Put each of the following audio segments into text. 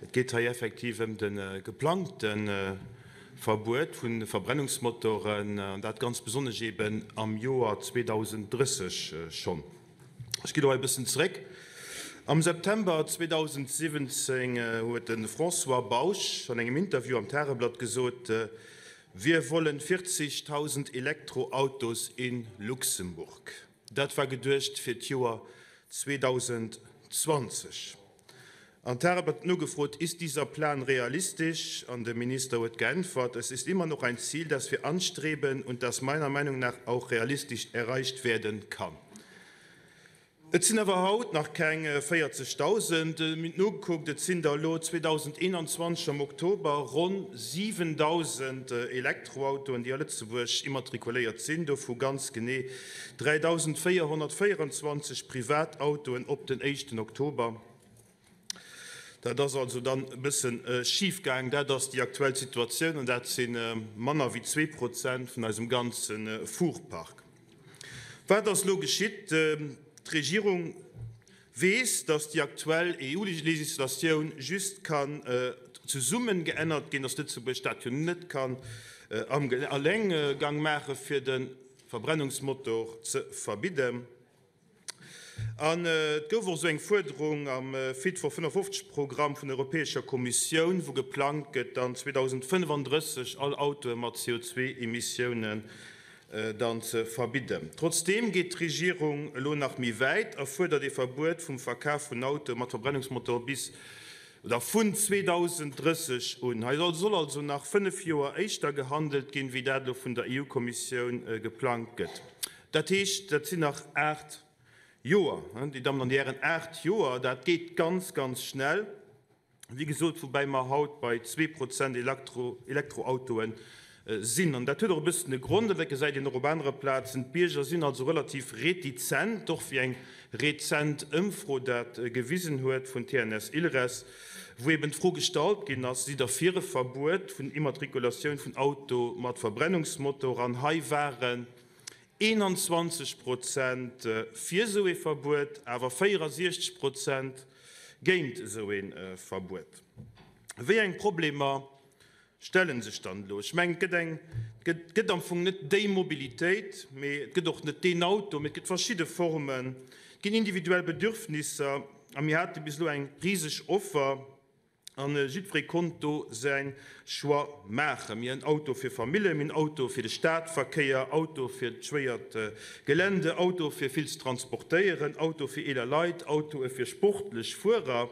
Et geet hei effektiv ëm de geplangte Verbuet vu Verbrennungsmotoren, an dat ganz besonnesch eeben am Joer 2030 schonn. Ech ginn och e bëssen zeréck. Am September 2017 huet de François Bausch an engem Interview am Tageblatt gesot, Wir wollen 40.000 Elektroautos in Luxemburg. Dat war geduecht fir d'Joer 2020. An d'Tageblatt huet nogefrot, Ist dieser Plan realistisch? An de Minister huet geäntwert, Es ist immer noch ein Ziel, das wir anstreben und das meiner Meinung nach auch realistisch erreicht werden kann. Et sinn awer haut nach keng 40.000. Mir hunn nogekuckt, et sinn der elo 2021 am Oktober ronn 7.000 Elektroautoen, déi a Lëtzebuerg immatrikuléiert sinn, dovu ganz genee 3.424 Privatautoen op den éischten Oktober. Dat ass also dann e bësse schif gaang. Dat ass déi aktuell Situatioun an dat si manner wéi 2% vun eisem ganze Fuhrpark. Wat ass elo geschitt? D'Regierung weess, datt déi aktuell EU-Legislatioun just kann zesumme geännert ginn, datt Lëtzebuerg dat jo net kann am Allenggang maache fir de Verbrennungsmotor ze verbidden. An et gouf och esou eng Fuerderung am Fit for 55 Programm vun der Europäescher Kommissioun, wou geplangt gëtt, dann 2035 all Autoe mat CO2-Emissiounen dann ze verbidden. Trotzdeem geet d'Regierung elo nach méi wäit a fuerdert ee Verbuet vum Verkaf vun Autoe mat Verbrennungsmotor bis oder vun 2030 un. Hei soll also nach 5 Joer éischter gehandelt ginn, wéi dat elo vun der EU-Kommissioun geplangt gëtt. Dat heescht, dat sinn nach 8 Joer, Dir Dammen an Dir Hären, 8 Joer, dat geet ganz, ganz schnell. Wéi gesot, woubäi mer haut bei 2% Elektroautoe sinn. An dat huet och e bëssen e Grond, an dat gesäit een och op anere Plazen, D'Bierger sinn also relativ retizent, och wéi eng rezent Ëmfro dat gewisen huet vun TNS Ilres, wou eben d'Fro gestallt ginn ass, Sidd Der fir e Verbuet vun Immatrikulatioun vun Auto mat Verbrennungsmotor? An hei waren 21 Prozent fir esou ee Verbuet, awer 64 Prozent géint esou ee Verbuet. Wéi eng Problemer stelle sech dann elo? Ech mengen, et gëtt eng, et gëtt am Fong net déi Mobilitéit, mee et gëtt och net deen Auto, mee et gëtt verschidde Formen, et ginn individuell Bedürfnisser a mir hate bis elo eng riseg Offer. An jiddweree konnt do säin Choix maachen. Mir hunn Auto fir Familljen, mir hunn Auto fir de Stadverkéier, Auto fir d'schwéiert Gelände, Auto fir vill ze transportéieren, Auto fir eeler Leit, Autoe fir sportlech Fuerer.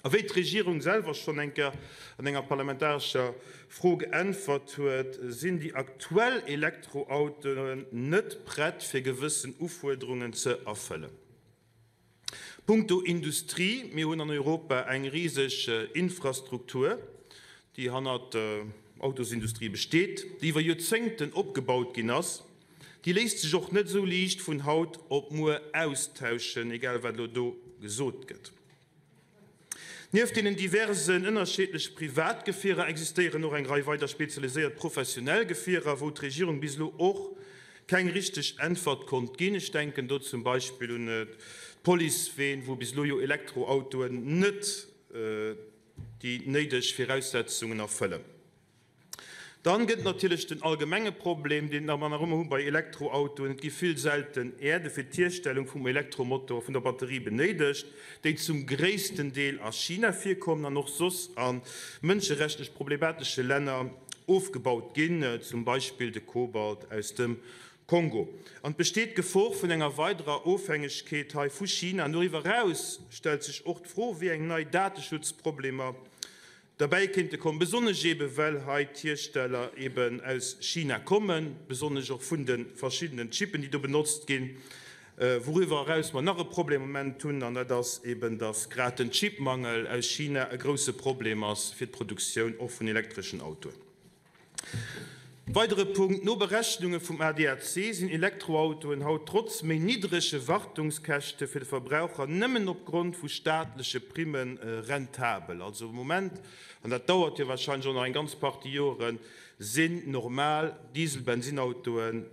A wéi d'Regierung selwer schonn eng Kéier an enger parlamentarescher Fro geäntwert huet, sinn déi aktuell Elektroautoen net prett fir gewëssen Ufuerderungen ze erfëllen. Punkto Industrie, Mir hunn an Europa eng riseg Infrastruktur, déi hannert der Autosindustrie besteet, déi iwwer Joerzéngten opgebaut ginn ass. Déi léisst sech och net esou liicht vun haut op muer austauschen, egal wat elo do gesot gëtt. Nieft deenen diversen ënnerscheedleche Privatgefierer existéieren och eng Rei weider spezialiséiert professionell Gefierer, wou d'Regierung bis elo och keng richteg Äntwert konnt ginn. Ech denken do zum Beispill un d'Policeween, wou bis elo jo Elektroautoen net déi néideg Viraussetzungen erfëllen. Dann gëtt natierlech den allgemenge Problem, deen mer nach ëmmer hu bei Elektroautoen, Et gi vill selten Äerde fir d'Hierstellung vum Elektromotor, vun der Batterie benéidegt, déi zum gréissten Deel a China virkommen an och soss a mënscherechtlich problematesche Länner ofgebaut ginn, zum Beispill de Kobalt aus dem Kongo. An et besteet d'Gefor vun enger weiderer Ofhängegkeet hei vu China. An doriwwer eraus stellt sech och d'Fro, wéi eng nei Dateschutzproblemer Derbäi kéinte kommen, besonnesch eebe well hei d'Hiersteller eeben aus China kommen, besonnesch och vun de verschiddenen Chippen, déi do benotzt ginn. Wouriwwer eraus mer nach e Problem am Moment hunn, an dat ass eeben, dass grad den Chipmangel aus China e grouse Problem ass fir d'Produktioun och vun elektreschen Autoen. Weidere Punkt, No Berechnunge vum ADAC sinn Elektroautoen haut trotz méi niddrege Wartungskäschte fir de Verbraucher nëmmen opgrond vu staatleche Primme rentabel. Also am Moment, an dat dauert jo warscheinlech och nach eng ganz Partie Joren, sinn normal Diesel-Bensinautoe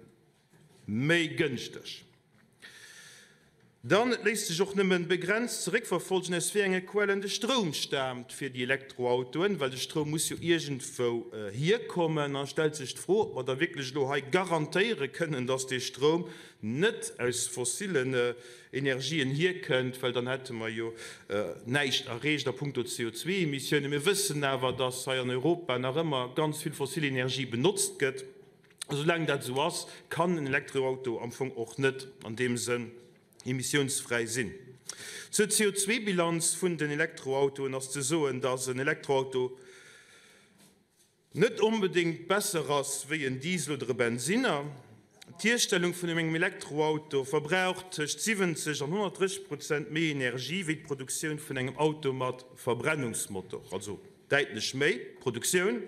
méi gënschteg. Dann, et léisst sech och nëmme begrenzt zeréckverfolgen, aus wéi enge Quellen de Stroum staamt fir déi Elektroautoen, well de Stroum muss jo iergendwou hierkommen. An et stellt sech d'Fro, ob mer da wierklech elo hei garantéiere kënnen, dass dee Stroum net aus fossillen Energien hierkënnt, well dann hätte mer jo näischt erreecht a puncto CO2-Emissiounen. Mir wëssen awer, dass hei an Europa nach ëmmer ganz vill fossil Energie benotzt gëtt. A soulaang dat esou ass, kann en Elektroauto am Fong och net an deem Sënn emissiounsfräi sinn. Zur CO2-Bilanz vun den Elektroautoen ass ze soen, dass en Elektroauto net onbedéngt besser ass wéi en Diesel oder e Bensinner. D'Hierstellung vun engem Elektroauto verbraucht tëscht 70 an 130 Prozent méi Energie wéi d'Produktioun vun engem Auto mat Verbrennungsmotor. Also Däitlech méi Produktioun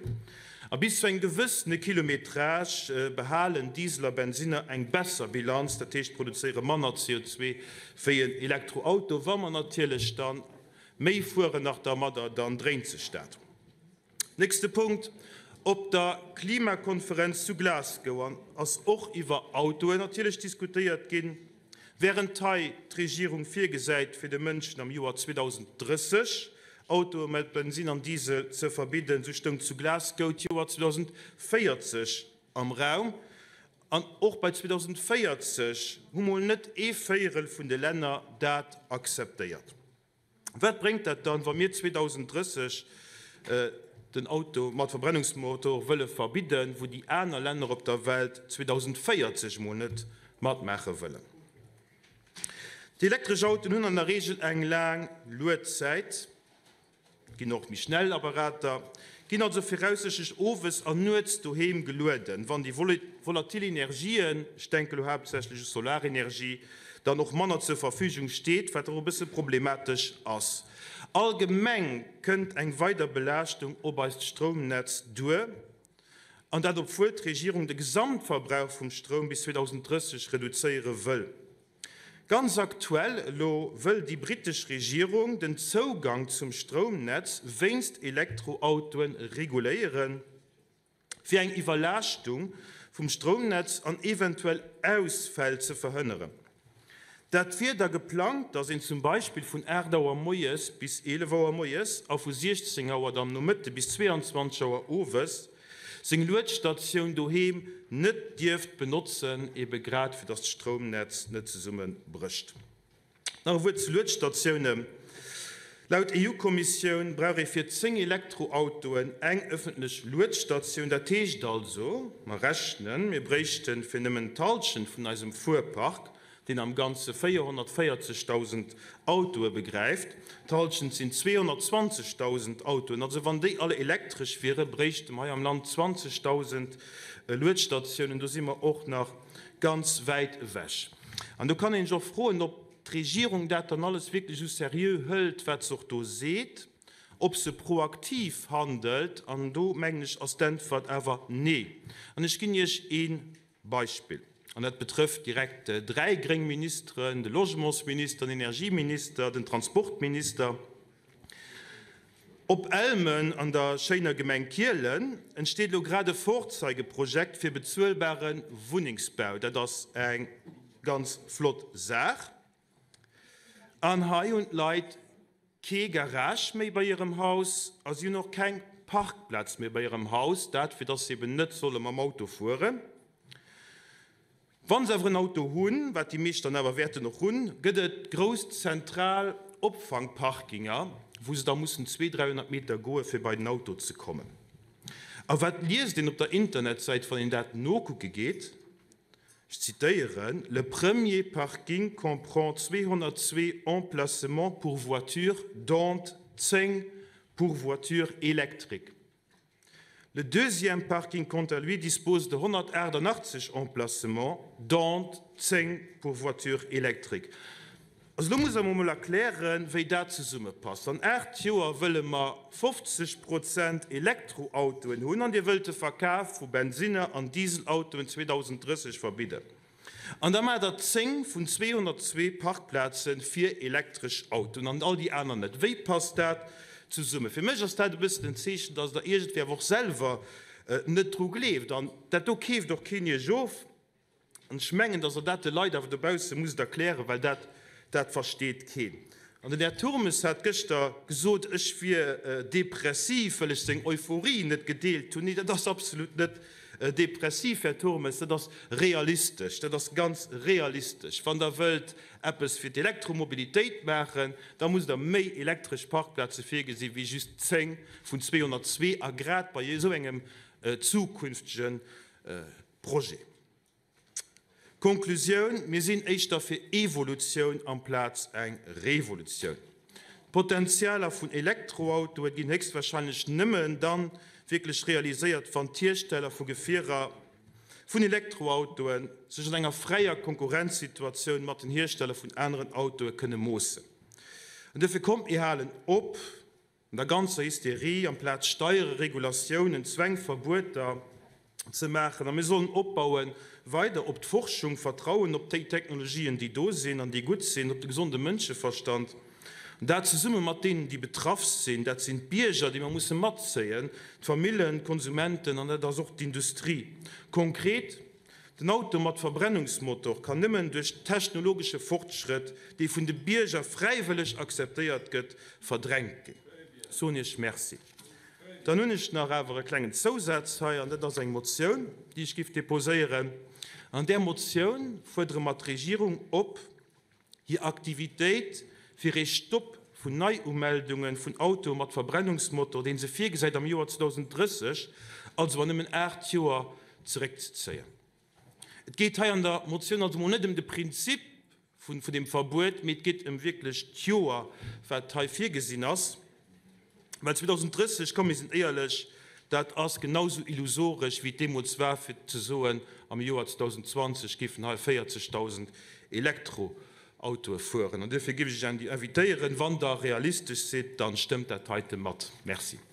a bis zu engem gewëssene Kilometrage behalen Diesel a Bensinner eng besser Bilanz, dat heescht produzéiere manner CO2 wéi en Elektroauto. Wa mer natierlech da méi fueren nach dermadder, dann dréint sech dat. Nächste Punkt, Op der Klimakonferenz zu Glasgow ass och iwwer Autoen natierlech diskutéiert ginn. Wärend hei d'Regierung virgesäit, fir de Mënschen am Joer 2030 Autoe mat Bensinn an Diesel ze verbidden, sou stoung zu Glasgow d'Joer 2040 am Raum. An och bei 2040 hu mol net ee Véierel vun de Länner dat akzeptéiert. Wat bréngt dat dann, wa mir 2030 den Auto mat Verbrennungsmotor wëlle verbidden, wou déi aner Länner op der Welt 2040 mol net matmaache wëllen? Déi elektresch Autoen hunn an der Reegel eng laang Luedzäit. Et ginn och méi schnell Apparater, ginn also viraussichtlech owes an nuets doheem gelueden, wann déi volatil Energien, ech denke lo haaptsächlech u Solarenergie, dann och manner zur Verfügung steet, wat och e bësse problematesch ass. Allgemeng kënnt eng weider Belaaschtung op eist Stroumnetz duer, an dat obwuel d'Regierung de Gesamtverbrauch vum Stroum bis 2030 reduzéiere wëll. Ganz aktuell elo wëll déi brittesch Regierung den Zougang zum Stroumnetz wéinst Elektroautoe reguléieren, fir eng Iwwerlaaschtung vum Stroumnetz an eventuell Ausfäll ze verhënneren. Dat wier da geplangt, datt een zum Beispill vun 8 Auer moies bis 11 Auer moies a vu 16 Auer dann Nomëtte bis 22 Auer owes seng Luedstatioun doheem net dierft benotzen, ebe grad fir dass d'Stroumnetz net zesumme brécht. Nach e Wuert zu Luedstatiounen, Laut EU-Kommissioun brauch ee fir 10 Elektroautoen eng ëffentlech Luedstatioun. Dat heescht also, mer rechnen, mir bréichte fir nëmmen d'Hallschent vun eisem Fuerpark deen am Ganze 440.000 Autoe begräift. D'Hallschent sinn 220.000 Autoen. Also wann déi all elektresch wieren, bréichte mer hei am Land 20.000 Luedstatiounen. Do si mer och nach ganz wäit ewech. An do kann een sech och froen, ob d'Regierung dat dann alles wierklech esou seriö hëlt, wat se och do seet, ob se proaktiv handelt. An do, mengen ech, ass d'Äntwert awer nee. An ech ginn Iech ee Beispill, an dat betrëfft direkt dräi gréng Ministeren, de Logementsminister, den Energieminister, den Transportminister. Op Elmen an der schéiner Gemeng Kielen entsteet elo grad e Vorzeigeprojekt fir bezuelbare Wunnengsbau. Dat ass eng ganz flott Saach. An hei hunn d'Leit kee Garage méi bei hirem Haus a si hunn och keng Parkplaz méi bei hirem Haus, dat fir dass se eben net solle mam Auto fueren. Wa se awer en Auto hunn, wat déi meescht dann awer wäerten och hunn, gëtt et grouss zentral Opfangparkinger, wou se da mussen 200, 300 Meter goe fir bei den Auto ze kommen. A wat liest een op der Internetsäit, wann een dat nokucke geet? Ech zitéieren, Le premier parking comprend 202 emplacements pour voitures, dont 10 pour voitures électriques. Le deuxième parking, quant à lui, dispose de 188 emplacements, dont 10 pour voitures électriques. Also do muss Der mer emol erklären, wéi dat zesummepasst. An 8 Joer wëlle mer 50 Prozent Elektroautoen hunn an Dir wëllt de Verkaf vu Bensinner an Dieselautoen 2030 verbidden. An da maacht Der 10 vun 202 Parkplaze fir elektresch Autoen an all déi aner net. Wéi passt dat zesummen? Fir mech ass dat e bëssen en Zeechen, dass Der iergendwéi awer och selwer net dru gleeft. An dat do keeft och keen Iech of. An ech mengen, dass Der dat de Leit awer dobausse musst erklären, well dat. Dat versteet keen. An den Här Turmes hat gëschter gesot, ech wier depressiv, well ech seng Euphorie net gedeelt hunn. Nee, dat ass absolut net depressiv, Här Turmes, dat ass realistesch. Dat ass ganz realistesch. Wann Der wëllt eppes fir d'Elektromobilitéit maachen, da musst Der méi elektresch Parkplaze virgesi wéi just 10 vun 202, a grad bei esou engem zukünftege Projet. Konklusioun, Mir sinn éischter fir Evolutioun amplaz eng Revolutioun. D'Potenzialer vun Elektroautoe ginn héchstwahrscheinlech nëmmen da wierklech realiséiert, wann d'Hiersteller vu Gefierer vun Elektroautoe sech an enger fräier Konkurrenzsituatioun mat den Hiersteller vun aneren Autoe kënne moossen. An duerfir kommt, mir halen op, An der ganzer Hysterie, amplaz Steiere, Regulatiounen, Zwäng, Verbueter ze maachen. A mir sollen opbauen, weider op d'Forschung vertrauen, op déi Technologien, déi do sinn an déi gutt sinn, op de gesonde Mënscheverstand. An dat zesumme mat deenen, déi betraff sinn. Dat sinn d'Bierger, déi mer musse matzéien, d'Famillen, d'Konsumenten an dat ass och d'Industrie. Konkret, Den Auto mat Verbrennungsmotor kann nëmmen duerch technologesche Fortschrëtt, dee vun de Bierger fräiwëlleg akzeptéiert gëtt, verdrängt ginn. Ech soen Iech Merci. Dann hunn ech nach awer e klengen Zousaz hei, an dat ass eng Motioun, déi ech giff deposéieren. An där Motioun fuerdere mer d'Regierung op, hir Aktivitéit fir ee Stopp vun Neiumeldunge vun Autoe mat Verbrennungsmotor, dee se virgesäit am Joer 2030, also an nëmmen 8 Joer, zeréckzezéien. Et geet hei an der Motioun also mol net ëm de Prinzip vun deem Verbuet, mee et geet ëm wierklech d'Joer, wat hei virgesinn ass. Well 2030, komm mir sinn éierlech, dat ass genau sou illusoresch wéi et deemools war fir ze soen, am Joer 2020 géifen hei 40.000 Elektroautoe fueren. An duerfir géif ech Iech invitéieren, wann Der realistesch sidd, dann stëmmt dat heite mat. Merci.